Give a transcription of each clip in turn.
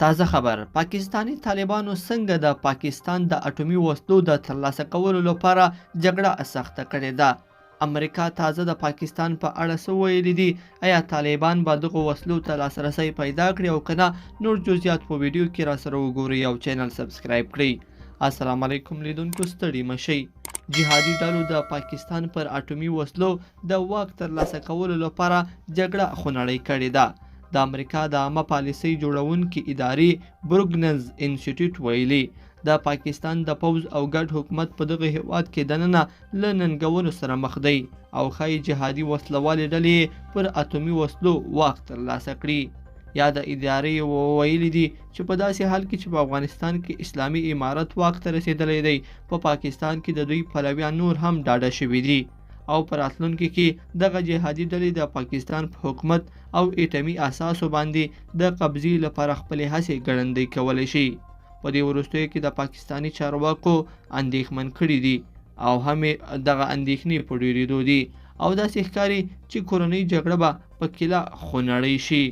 تازه خبر، پاکستاني طالبانو څنګه د پاکستان د اټومي وسلو د ترلاسه کولو لپاره جګړه سخته کړې ده؟ امریکا تازه د پاکستان په اړه څه ویلي دي؟ ایا طالبان به دغو وسلو ته لاسرسی پیدا کړي او که نه؟ نور جزئیات په ویډیو کې راسره وګورئ او چینل سبسکرایب کړئ. السلام علیکم لیدونکو، ستړي مه شئ. جهادي ډلو د پاکستان پر اټومي وسلو د واک ترلاسه کولو لپاره جګړه خونړۍ کړې ده. د امریکا د عامه پالیسۍ جوړونکې ادارې بروګنز انسټیټیوټ ویلي، د پاکستان د پوځ او ګډ حکومت په دغه هیواد کې دننه له ننګونو سره مخ دی او ښایي جهادي وسلوالې ډلې پر اتومي وسلو واک ترلاسه کړي. یاده ادارې ویلي دي چې په داسې حال کې چې په افغانستان کې اسلامي امارت واک ته رسېدلی دی، په پاکستان کې د دوی پلویان نور هم ډاډه شوي دي او په راتلونکي کې دغه جهادي ډلې د پاکستان په حکومت او ایټمي اساسو باندې د قبضې لپاره خپلې هڅې ګړندۍ کولی شي. په دې وروستیو کې د پاکستاني چارواکو اندېښمن کړي دي او هم دغه اندېښنې په ډېرېدو دي او داسې ښکاري چې کورنۍ جګړه به پکې لا خونړۍ شي.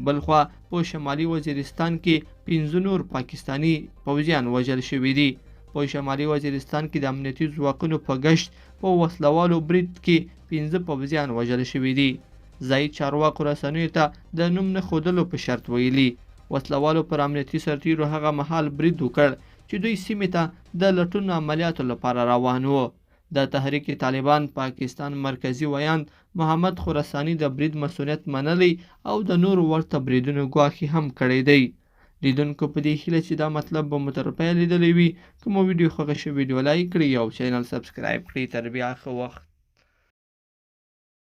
بلخوا په شمالي وزیرستان کې 5 نور پاکستاني پوځیان وژل شوي دي. په شمالي وزیرستان کې د امنیتي ځواکونو په ګشت په وسلوالو برید کې 5 پوځیان وژل شوي دي. ځایي چارواکو رسنیو ته د نوم نه ښودلو په شرط ویلي، وسلوالو پر امنیتي سرتیرو هغه مهال برید وکړ چې دوی سیمې ته د لټون عملیاتو لپاره روان وو. د تحریک طالبان پاکستان مرکزي ویاند محمد خراساني د برید مسؤلیت منلی او د نورو ورته بریدونو ګواښ یې هم کړی دی. لیدونکو په دې هیله چې دا مطلب به مو تر پایه لیدلی وي. که مو ویډیو خوښه شوه، ویډیو لایک کړئ او چینل سبسکرایب کړئ. تر بیا ښه وخت.